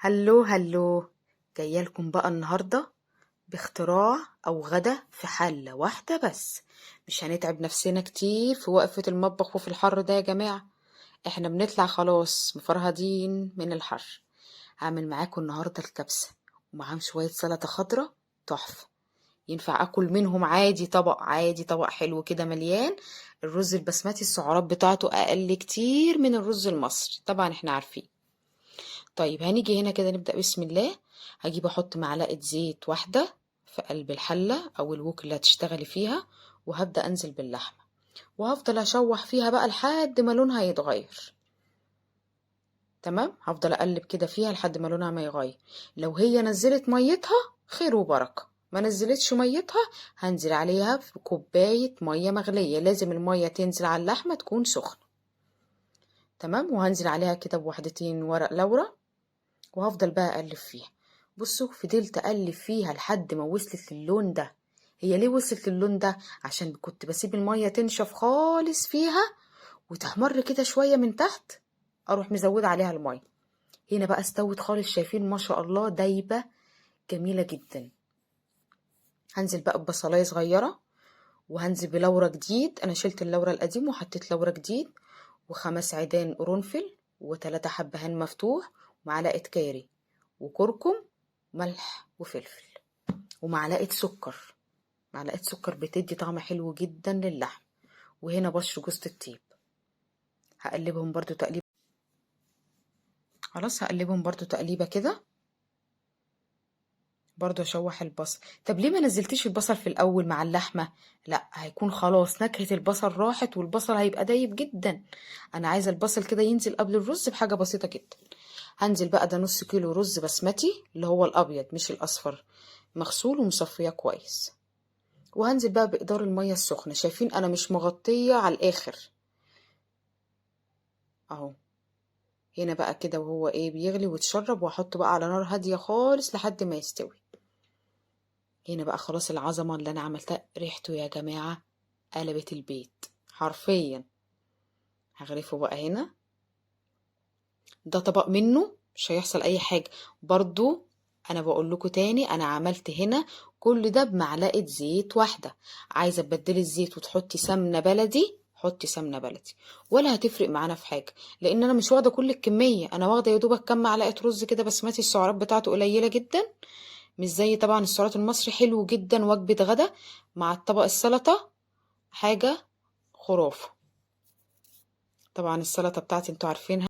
hello hello، جاية لكم بقى النهارده باختراع او غدا في حله واحدة بس. مش هنتعب نفسنا كتير في وقفه المطبخ وفي الحر ده يا جماعة. احنا بنطلع خلاص مفرهدين من الحر. هعمل معاكم النهارده الكبسه ومعاهم شوية سلطة خضراء تحفة. ينفع اكل منهم عادي، طبق عادي، طبق حلو كده مليان. الرز البسمتي السعرات بتاعته اقل كتير من الرز المصري، طبعا احنا عارفين. طيب هنيجي هنا كده نبدأ بسم الله. هجيب احط معلقة زيت واحدة في قلب الحلة او الوك اللي هتشتغلي فيها، وهبدأ انزل باللحمة وهفضل اشوح فيها بقى لحد ما لونها يتغير. تمام، هفضل اقلب كده فيها لحد ما لونها ما يغير. لو هي نزلت ميتها خير وبركة، ما نزلتش ميتها هنزل عليها في كوباية مية مغلية. لازم المية تنزل على اللحمة تكون سخنة. تمام، وهنزل عليها كده بوحدتين ورق لورا وهفضل بقى اقلب فيها. بصوا، فضلت اقلب فيها لحد ما وصلت للون ده. هي ليه وصلت للون ده؟ عشان كنت بسيب المية تنشف خالص فيها وتحمر كده شوية من تحت، اروح مزودة عليها المية. هنا بقى استوت خالص، شايفين ما شاء الله دايبة جميلة جدا. هنزل بقى ببصلاية صغيرة وهنزل بلورة جديد. انا شلت اللورة القديم وحطيت لورة جديد، و5 عيدان قرنفل، و3 حبهان مفتوح، ومعلقة كاري وكركم، ملح وفلفل، ومعلقة سكر. معلقة سكر بتدي طعم حلو جدا للحم. وهنا بشر جوزة الطيب. هقلبهم برضو تقليب. خلاص هقلبهم برضو تقليبة كده، برضو اشوح البصل. طب ليه ما نزلتيش البصل في الاول مع اللحمة؟ لا، هيكون خلاص نكهة البصل راحت والبصل هيبقى دايب جدا. انا عايزة البصل كده ينزل قبل الرز بحاجة بسيطة جدا. هنزل بقى ده نص كيلو رز بسمتي اللي هو الابيض مش الاصفر، مغسول ومصفيه كويس. وهنزل بقى بإقدار المية السخنة. شايفين انا مش مغطية على الاخر اهو. هنا بقى كده وهو ايه بيغلي ويتشرب، واحطه بقى على نار هادية خالص لحد ما يستوي. هنا بقى خلاص العظمة اللي انا عملتها، ريحته يا جماعة قلبت البيت حرفيا. هغرفه بقى هنا. ده طبق منه مش هيحصل اي حاجة. برضو انا بقول لكم تاني، انا عملت هنا كل ده بمعلقة زيت واحدة. عايزة تبدلي الزيت وتحطي سمنة بلدي، حطي سمنة بلدي، ولا هتفرق معانا في حاجة، لان انا مش واخدة كل الكمية. انا واخدة يا دوبك كام معلقة رز كده بسمتي، السعرات بتاعته قليلة جدا، مش زي طبعا السعرات المصري. حلو جدا وجبة غدا مع الطبق السلطة، حاجة خرافة. طبعا السلطة بتاعتي انتوا عارفينها.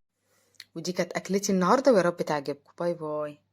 ودي كانت اكلتي النهاردة، ويا رب تعجبكم. bye bye.